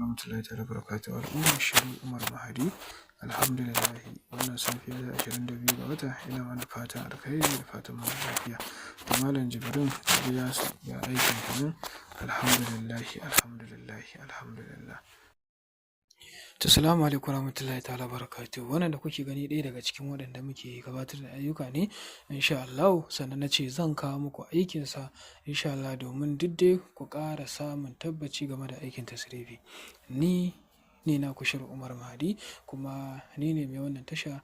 Warahmatullahi ta'ala barakatuhu. Al'ummar Shehu Umar Mahadi, alhamdulillahi, wannan safiya ta 22 ga wata, ina mana fatan alkhairi da fatan muna lafiya. Da Malam Jibrin Ilyasu, ga aikin ka nan, alhamdulillahi, alhamdulillahi, alhamdulillah. To, salamu alaikum warahmatullahi ta'ala barakatuhu. Wannan da kuke gani ɗaya daga cikin waɗanda muke gabatar da ayyuka ne, insha Allahu. Sannan na ce zan kawo muku aikinsa, insha Allah, domin duk dai ku ƙara samun tabbaci game da aikin tasrifi. Ni ne naku Shehu Umar Mahadi, kuma ni ne mai wannan tasha,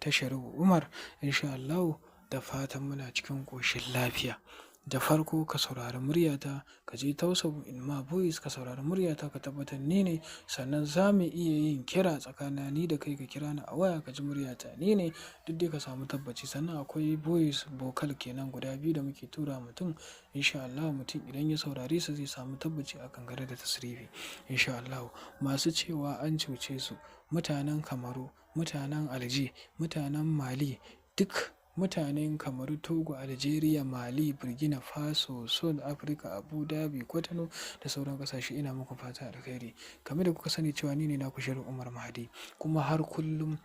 tashar Umar, insha Allahu, da fatan muna cikin ƙoshin lafiya. Da farko ka saurari muryata, ka je Tausa in ma voice ka saurari muryata, ka tabbatar ni ne. Sannan za mu iya yin kira tsakanin ni da kai, ka kira ni a waya ka ji muryata ni ne, duk dai ka samu tabbaci. Sannan akwai voice vocal kenan guda biyu da muke tura mutum, insha Allah, mutum idan ya saurare su zai samu tabbaci a kan gare da tasrifi, insha Allahu. Masu cewa an cuce su, mutanen Kamaru, mutanen Alje, mutanen Mali, duk mutanen Kamaru, Togo, Algeria, Mali, Burkina Faso, South Africa, Abu Dhabi, Kwatano da sauran ƙasashe, ina muku fatan alkhairi. Kamar da kuka sani cewa ni ne naku Shehu Umar Mahadi, kuma har kullum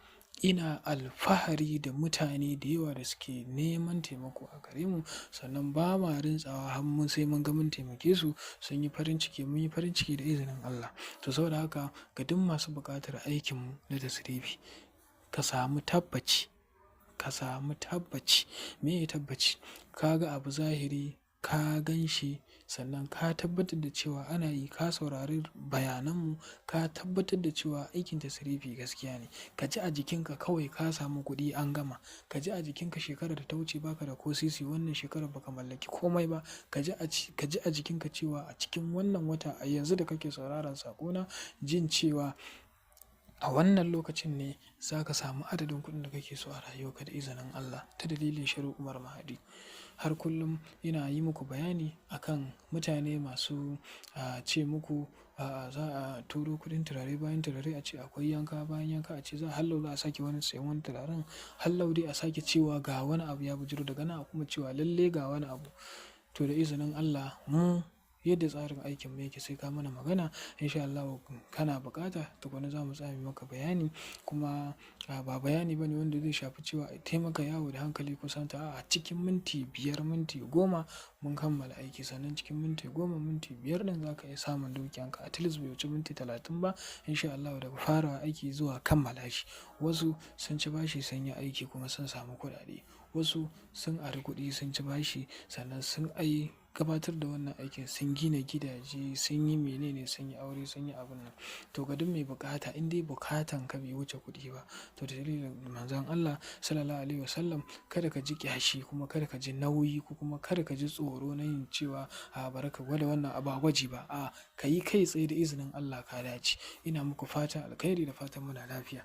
ina alfahari da mutane da yawa da suke neman taimako a gare mu. Sannan ba ma rintsawa har mun sai mun ga mun taimake su sun yi farin ciki, mun yi farin ciki da izinin Allah. To, saboda haka, ga duk masu buƙatar aikinmu na tasrifi, ka samu tabbaci, ka samu tabbaci. Me tabbaci? Ka ga abu zahiri, ka gan shi, sannan ka tabbatar da cewa ana yi, ka saurari bayananmu, ka tabbatar da cewa aikin tasrifi gaskiya ne. Ka ji a jikinka kawai ka samu kuɗi an gama. Ka ji a jikinka shekarar da ta wuce baka da ko sisi, wannan shekarar baka mallaki komai ba. Ka ji a jikinka cewa a cikin wannan wata, a yanzu da kake sauraron saƙona, jin cewa a wannan lokacin ne za ka samu adadin kuɗin da kake so a rayuwarka da izinin Allah ta dalilin Shehu Umar Mahadi. Har kullum ina yi muku bayani akan mutane masu ce muku za a turo kuɗin turare, bayan turare a ce akwai yanka, bayan yanka a ce za hallau za a sake wani sayan wani turaren, hallau dai a sake cewa ga wani abu ya bujiro, daga nan a kuma cewa lalle ga wani abu. To, da izinin Allah, mu yadda tsarin aikin mu yake, sai ka mana magana, insha Allahu, kana buƙata tukuna za mu tsaya mu maka bayani. Kuma ba bayani bane wanda zai shafi cewa a taimaka yawo da hankali kusan ta a cikin minti 5, minti 10 mun kammala aiki. Sannan cikin minti 10, minti 5 ɗin za ka iya samun dukiyanka, at least bai wuce minti 30 ba, insha Allahu, daga fara aiki zuwa kammala shi. Wasu sun ci bashi sun yi aiki kuma sun samu kuɗaɗe. Wasu sun ari kuɗi sun ci bashi, sannan sun ai gabatar da wannan aikin, sun gina gidaje, sun yi mene ne, sun yi aure, sun yi abun nan. To, ga duk mai bukata, in dai bukatan ka bai wuce kuɗi ba, to da dalilin Manzon Allah Sallallahu Alaihi Wasallam, kada ka ji ƙyashi, kuma kada ka ji nauyi, ko kuma kada ka ji tsoro na yin cewa a bari ka gwada wannan abu, ba gwaji ba. A ka yi kai tsaye, da izinin Allah ka dace. Ina muku fatan alkhairi da fatan muna lafiya.